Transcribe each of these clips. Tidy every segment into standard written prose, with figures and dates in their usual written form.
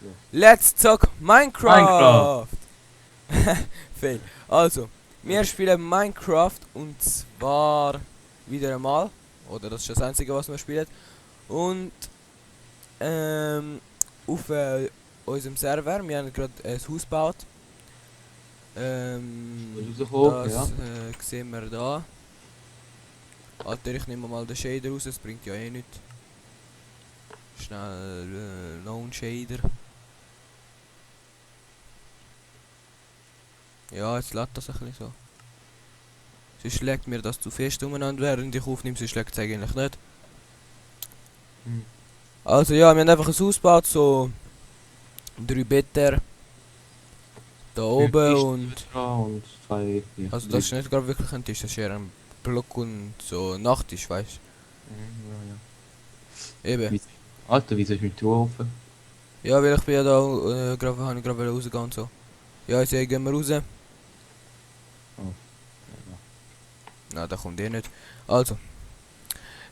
Ja. Let's talk Minecraft! Minecraft! Fail. Also, wir spielen Minecraft und zwar wieder einmal. Oder das ist das einzige, was wir spielen. Und ähm, auf unserem Server, wir haben gerade ein Haus gebaut. Ist rausgekommen, ja. Das sehen wir da. Alter, ich nehme mal den Shader raus, das bringt ja eh nichts. Schnell Lone Shader. Ja, jetzt lädt das ein bisschen so. Sonst schlägt mir das zu fest umeinander, während ich aufnehme, sonst schlägt es eigentlich nicht. Hm. Also ja, wir haben einfach ein Haus gebaut, so 3 Betten da Fünf oben Kisten und... dran und zwei Also das Licht. ist nicht gerade wirklich ein Tisch, das ist eher ein Block und so Nachttisch, weißt Ja, ja. du? Eben. Wie, Alter, wieso ist mit Tür offen? Ja, weil ich bin ja da, habe ich gerade rausgehen und so. Ja, jetzt gehen wir raus. Oh, Na, da kommt ihr nicht. Also.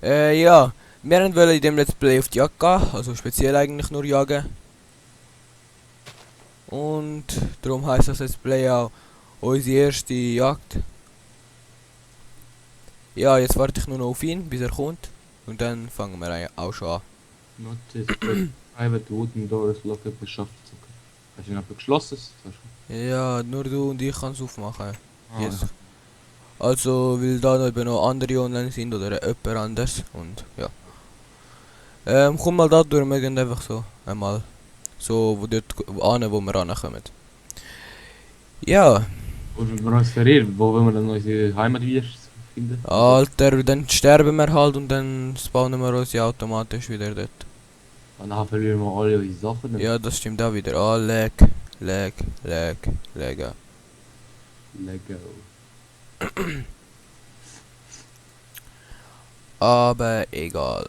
Ja. Wir wollen in dem Let's Play auf die Jagd gehen, also speziell eigentlich nur jagen. Und darum heisst das Let's Play auch unsere erste Jagd. Ja, jetzt warte ich nur noch auf ihn, bis er kommt. Und dann fangen wir eigentlich auch schon an. not this private wooden door is locked beschafft. Hast du ihn aber geschlossen? Ja, nur du und ich kann es aufmachen. Ah, Jetzt. ja. Also, weil da noch eben noch andere online sind oder jemand anders. Und ja. Komm mal da durch, wir gehen einfach so. Einmal. So, wo dort an, wo wir rankommen. Ja, Und wir uns verirren, wo wollen wir dann unsere Heimat wieder finden? Alter, dann sterben wir halt und dann spawnen wir uns ja automatisch wieder dort. Und dann verlieren wir alle unsere Sachen. Dann. Ja, das stimmt auch wieder. Ah, lag, lag, lag, lag. Lego. Aber egal.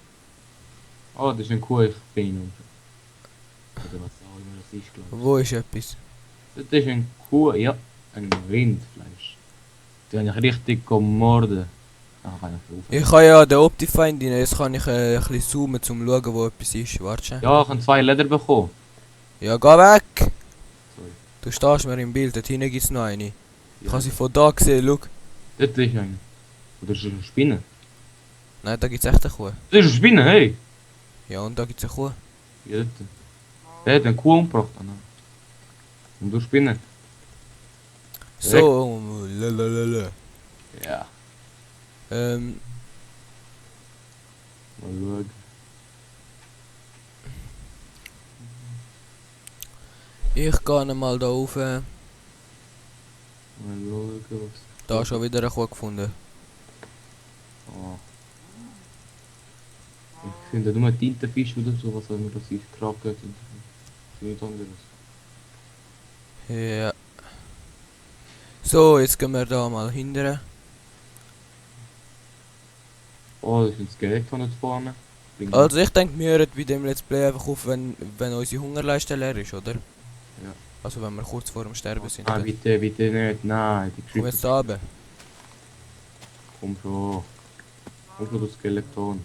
Oh, das ist ein Kuh, ich bin ihn. Oder was auch immer das ist, glaube Wo ist etwas? ich. Das ist ein Kuh, ja. Ein Rindfleisch. Die habe ich richtig gemordet. Ah, kann ich rufen. Ich habe ja den Optifine rein, jetzt kann ich ein bisschen zoomen, um zu schauen, wo etwas ist. Warte schon. Ja, ich habe 2 Leder bekommen. Ja, geh weg! Sorry. Du stehst mir im Bild, dort hinten gibt es noch eine. Ich Ja. habe sie von da gesehen, schau. Dort ist eine. Oder ist das eine Spinne? Nein, da gibt es echt eine Kuh. Das ist eine Spinne, hey! Ja, und da gibt es eine Kuh. Ja, dort. Der hat eine Kuh umgebracht. Ah, nein. Und du Spinne? So, lalalala. Ja. Ähm, Mal schauen. ich gehe mal da rauf. Mal schauen, was. Da schon wieder eine Kuh gefunden. Ah. Ich finde nur Tintenfisch oder so, was auch immer das ist. Kraken und nichts anderes. Ja. So, jetzt gehen wir da mal hinterher. Oh, das ist ein Skelett von dort vorne. Also ich denke, wir hören bei dem Let's Play einfach auf, wenn unsere Hungerleiste leer ist, oder? Ja. Also wenn wir kurz vor dem Sterben sind. Nein, bitte, bitte nicht. Nein, die Komm jetzt da runter. Komm schon. Komm schon, du Skeleton.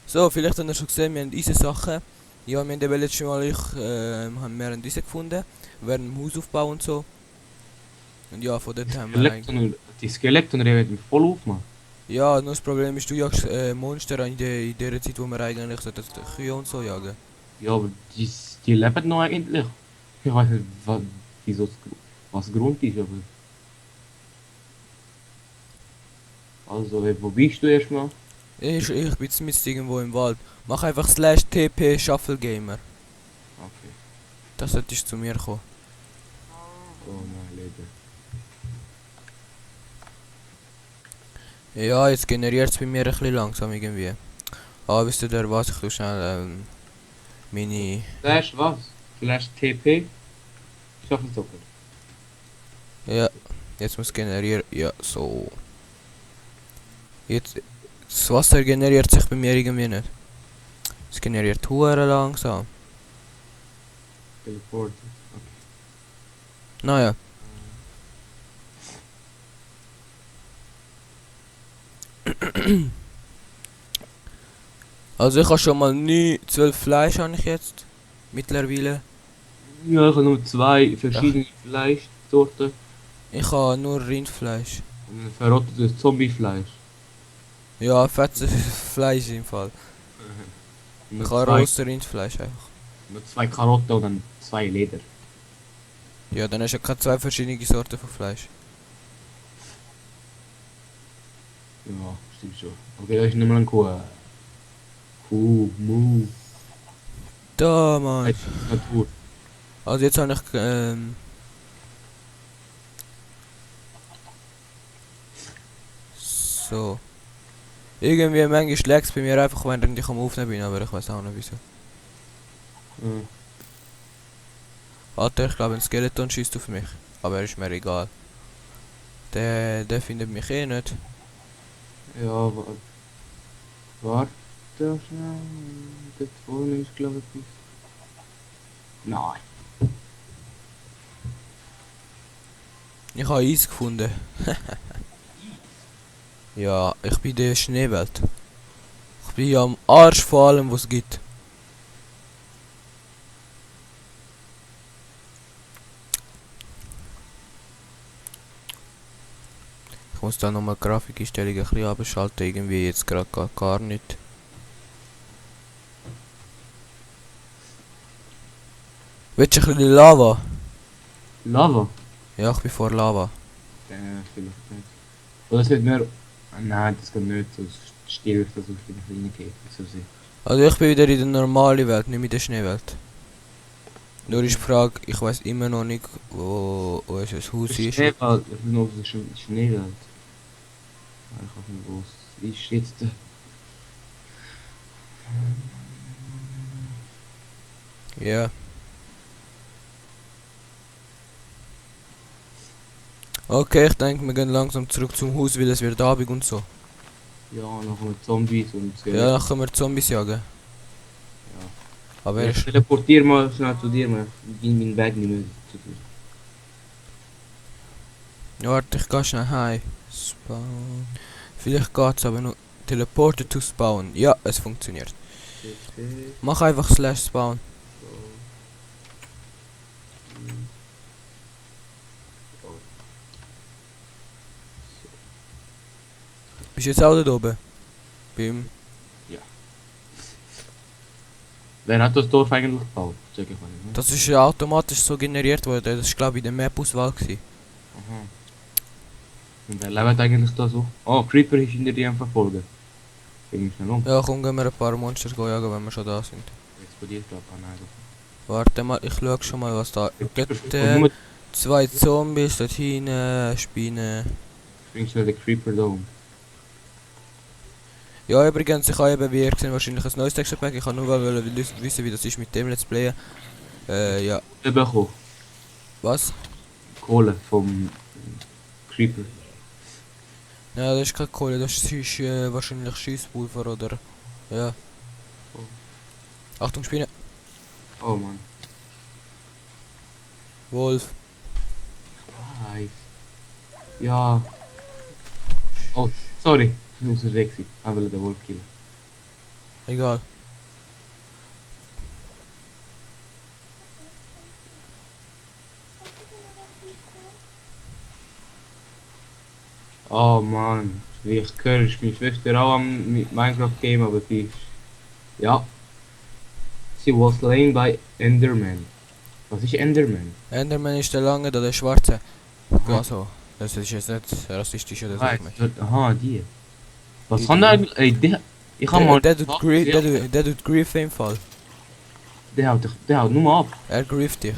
So, vielleicht habt ihr schon gesehen, wir haben diese Sachen. Ja, wir haben eben letztes Mal, haben wir haben diese gefunden. Während dem Hausaufbau und so. Und ja, von dort haben wir eigentlich... Die Skeleton reden mich voll auf, Mann. Ja, nur das Problem ist, du jagst Monster in der Zeit, wo wir eigentlich so das Kühe und so jagen. Ja, aber die leben noch eigentlich. Ich weiß nicht, wieso was der Grund ist, aber. Also, wo bist du erstmal? Ich bin jetzt irgendwo im Wald. Mach einfach slash TP Shuffle Gamer. Okay. Das solltest zu mir kommen. Oh mein Leben. Ja, jetzt generiert es bei mir ein bisschen langsam irgendwie. Ah, wisst ihr was? Ich tue schnell meine... Slash was? Slash TP? Schaff es doppelt. Ja, jetzt muss generieren. Ja, so. Jetzt... Das Wasser generiert sich bei mir irgendwie nicht. Es generiert hure langsam. Teleport. Naja. Also ich habe schon mal 12 Fleisch habe ich jetzt. Mittlerweile. Ja, ich habe nur zwei verschiedene Fleischsorten. Ich habe nur Rindfleisch. Und ein verrottetes Zombiefleisch. Ja, fettes Fleisch im Fall. Und Ich noch habe zwei, rohes Rindfleisch einfach. noch zwei Karotten und dann zwei Leder. Ja, dann hast du ja keine zwei verschiedene Sorten von Fleisch. Ja, stimmt schon. Okay, da ist nochmal ein Kuh. Kuh, Mu. Da, Mann. Natur. Also jetzt habe ich, so. Irgendwie manchmal schlägt es bei mir einfach, wenn ich am Aufnehmen bin, aber ich weiß auch nicht wieso. Ja. Alter, ich glaube ein Skeleton schießt auf mich. Aber ist mir egal. Der findet mich eh nicht. Ja, warte schnell. Dort vorne ist, glaube ich, etwas. Nein. Ich habe Eis gefunden. Ja, ich bin in der Schneewelt. Ich bin ja am Arsch von allem, was es gibt. Ich muss da nochmal die Grafikeinstellungen ein bisschen abschalten, irgendwie jetzt gerade gar nicht. Willst du ein bisschen Lava? Lava? Ja, ich bin vor Lava. Vielleicht nicht. Oder es wird mehr. Nein, das geht nicht. So still, dass es wieder reingeht. So sehen. Also ich bin wieder in der normalen Welt, nicht in der Schneewelt. Nur ist die Frage, ich weiß immer noch nicht, wo es ein Haus ist. Schneewald, ich bin auf der Schneewelt. Ich weiß nicht, wo es ist jetzt. Ja. Okay, ich denke, wir gehen langsam zurück zum Haus, weil es wird Abend und so. Ja, noch kommen Zombies und so. Ja, dann können wir Zombies jagen. Ja. Aber Ich teleportiere mal schnell zu dir, man. Ich bin meinen Weg nicht mehr zu dir. ja, warte, ich gehe schnell heim. Spawn. Vielleicht geht's aber nur. Teleporter to spawn. Ja, es funktioniert. Mach einfach slash spawn. Bist du jetzt auch da oben? Beim. Wer hat das Dorf eigentlich gebaut? Check ich mal. Ne? Das ist ja automatisch so generiert worden. Das ist glaube ich in der Map-Auswahl gewesen. Aha. Und wer lebt eigentlich da so? Oh, Creeper ist hinter dir am Verfolgen. Bin ich schnell um. Ja, komm, gehen wir ein paar Monster jagen, wenn wir schon da sind. Explodiert glaube ich. Ah nein, Warte mal, ich schau schon mal was da. das Dort, zwei Zombies, dort hinten, Spinnen. bringt schnell den Creeper da um. Ja, übrigens, ich habe eben, wie ihr gesehen, wahrscheinlich ein neues Texture Pack. Ich kann nur wissen, wie das ist mit dem Let's Playen. Ja. Bekommen. Was? Kohle vom Creeper. Ja, das ist keine Kohle, das ist wahrscheinlich Schießpulver oder. Ja. Achtung, Spinne. Oh Mann. Wolf. Nice. Ja. Oh, sorry. Ich muss weg sein. Ich will den Wolf killen. Egal. Oh Mann. Wie ich höre, ist meine Schwester auch am Minecraft Game, aber sie ist. Ja. Sie was slain by Enderman. Was ist Enderman? Enderman ist der lange, der schwarze. Aha. Also, das ist jetzt nicht rassistisch oder so. Ah, gemeint. aha, die. Was Die kann der eigentlich? Ey, ich hab mal. Der tut Grief im Fall. Der haut nur ab. Er grieft dich.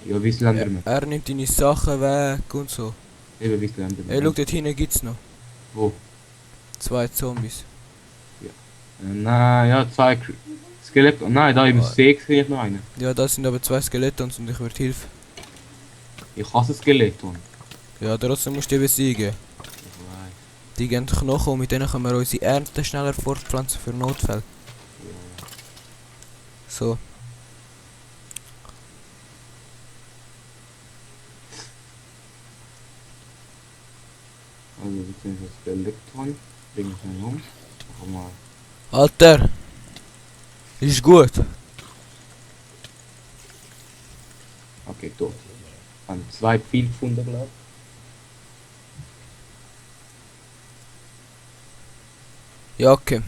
Ja, wie Slenderman. Er nimmt deine Sachen weg und so. Eben wie Slenderman. Ey, schau, dort hinten gibt's noch. Wo? Zwei Zombies. Nein, ja, zwei Skeleton. Nein, da im Ah. See sehe ich noch einen. Ja, das sind aber zwei Skeletons und ich würde Hilfe. Ich hasse Skeleton. Ja, trotzdem musst du die besiegen. Ich weiß. Die geben Knochen und mit denen können wir unsere Ernte schneller fortpflanzen für Notfälle. So. Also, jetzt sind das Skeleton. Bring ich mal um. Mach mal. Alter! Ist gut. Okay, tot. Haben 2 Pfeil gefunden, glaube Ja, okay.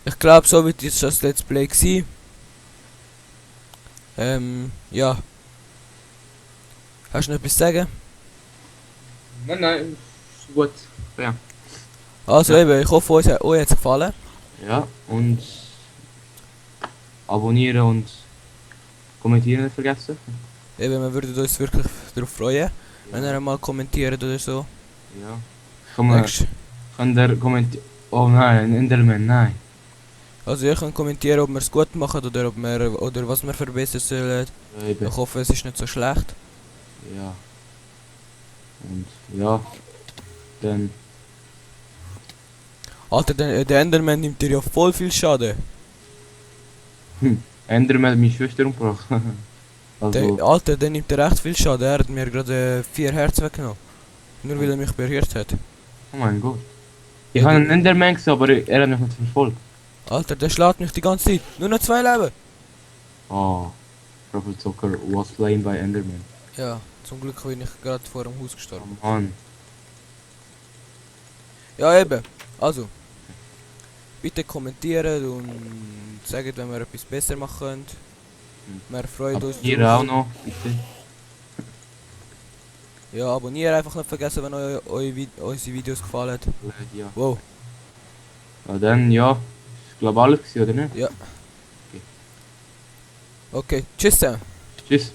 Ich glaube, so wird jetzt das Let's Play gewesen. Ja. Hast du noch etwas zu sagen? ich. Nein, ist gut. Ja. Also Ja. eben, ich hoffe, euch hat es gefallen. Ja, und abonnieren und kommentieren nicht vergessen. Eben, wir würden uns wirklich darauf freuen, wenn ihr mal kommentiert oder so. Ja. Kann der kommentieren. Oh nein, ein Enderman, nein. Also ihr könnt kommentieren, ob wir es gut machen oder ob wir oder was wir verbessern sollen. Ja, eben. Ich hoffe, es ist nicht so schlecht. Ja. Und ja, dann. Alter, der Enderman nimmt dir ja voll viel Schaden. Enderman hat meine Schwester umgebracht. Also, Alter, der nimmt dir echt viel Schaden. Er hat mir gerade 4 Herz weggenommen. Nur weil er mich berührt hat. oh mein Gott. Ich Ja, habe du- einen Enderman gesehen, aber er hat mich nicht verfolgt. Alter, der schlägt mich die ganze Zeit. Nur noch 2 Leben. Oh, Prophet Zucker was slain by Enderman. Ja, zum Glück bin ich gerade vor dem Haus gestorben. Oh Mann. Ja, eben. Also, bitte kommentieren und sagt, wenn wir etwas besser machen können. Wir freuen uns Hier drauf. auch noch, bitte. Ja, abonnieren einfach nicht vergessen, wenn euch unsere Videos gefallen. Ja. Wow. Ja, dann, ja. Ich glaube alles gewesen, oder nicht? Ja. Okay, tschüss zusammen. Tschüss.